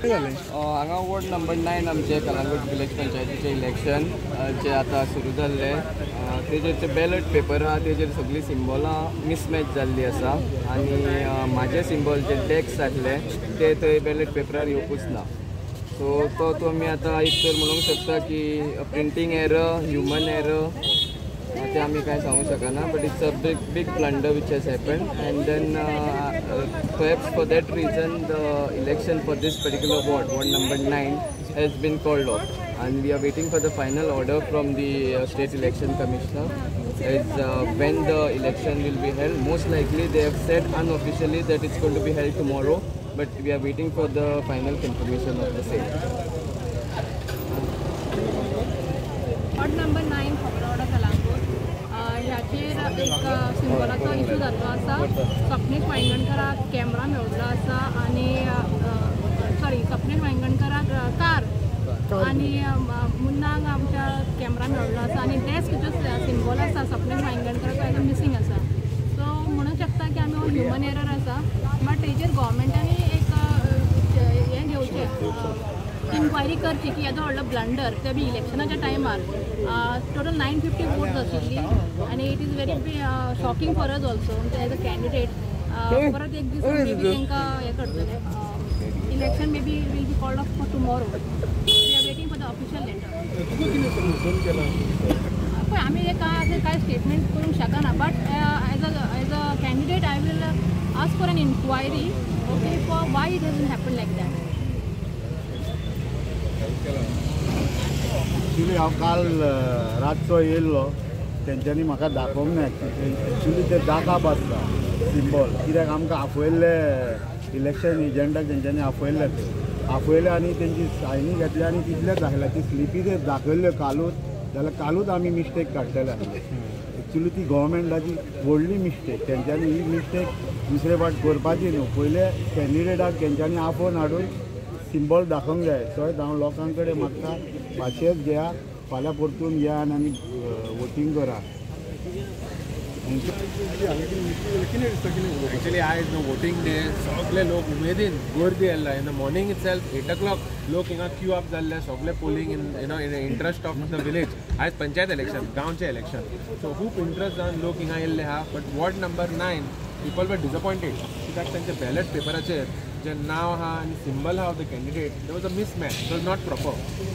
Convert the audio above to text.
हांगा ward number 9 आमचे Calangute village पंचायतीचे इलेक्शन जे आतां सुरू जाल्ले तेजेर जे बॅलट पेपर आहा तेजेर सगळीं सिम्बॉलां मिसमॅच जाल्ली आसा आनी म्हाजे सिम्बॉल जे टॅक्स आसले ते थंय बॅलट पेपरार येवपूच ना. सो तो तुमी आतां एक तर म्हणूंक शकता की प्रिंटींग एरर, ह्युमन एरर, ते आमी कांय सांगूंक शकना, but it's a big big blunder which has happened and then perhaps for that reason the election for this particular ward, ward number 9, has been called off and we are waiting for the final order from the state election commissioner as when the election will be held. Most likely they have said unofficially that it's going to be held tomorrow, but we are waiting for the final confirmation of the same. Ward number 9 Khabarwada Calangute ह्याचेर एक सिंबॉलाचो issue जाल्लो आसा. Swapnesh वायंगणकराक camera मेळिल्लो आसा आनी sorry Swapnesh वायंगणकराक car आनी मुन्नाक आमच्या camera मेळिल्लो आसा आनी डेस्क जो सिंबॉल आसा स्वप्नेश वायंगणकराचो एज मिसींग आसा. सो म्हणूंक शकता की आमी हो ह्युमन एरर आसा, बट हेजेर गोवोरमेंटांनी एक हें घेवचें, इन्क्वायरी करची की येदो व्हडलो ब्लंडर ते बी इलेक्शनाच्या टायमार टोटल 950 वोट्स आशिल्ली आनी it is very shocking for us also as a candidate. परत एक दीस मे बी तांकां हें करतले, election may be will be called off for tomorrow. We are waiting for the official letter. पळय आमी हे काय अशें कांय स्टेटमेंट करूंक शकना, but as a candidate I will ask for an inquiry, okay, for why it has happen like that. Actually हांव काल रातचो येयल्लो, तेंच्यांनी म्हाका दाखोवंक ना. एक्चुली ते दाखप आसता सिंबॉल, कित्याक आमकां आपयल्ले इलेक्शन एजंटाक तेंच्यांनी आपयल्ले, ते आपयले आनी तेंची सायनी घेतली आनी तितलेच दाखयल्या. ती स्लिपी ते दाखयल्ल्यो कालूच, जाल्यार कालूच आमी मिस्टेक काडटले आसले. एक्चुली ती गोवोरमेंटाची व्हडली मिस्टेक, तेंच्यांनी ही मिस्टेक दुसरे फावट करपाची न्हू. पयले कॅन्डिडेटाक तेंच्यांनी आपोवन हाडून सिंबॉल दाखोवंक जाय. थंय हांव लोकां कडेन मागता, पाशेच घेया, फाल्यां परतून घेया आनी वोटींग करा. एक्चुअली आयज न्हू वोटींग डे, सगळे लोक उमेदीन गर्दी येयला. In the morning itself 8 o'clock लोक हिंगा क्यू अप जाल्ले, सगळे polling in you know in interest of the village. आयज पंचायत इलेक्शन, गांवचें इलेक्शन, सो खूब इंट्रस्ट जावन लोक हिंगा येयल्ले आहा. But ward number 9 people were disappointed कित्याक तांचे बॅलट पेपराचेर जे नांव आहा आनी सिंबल आहा of the candidate, there was a mismatch, it was not proper.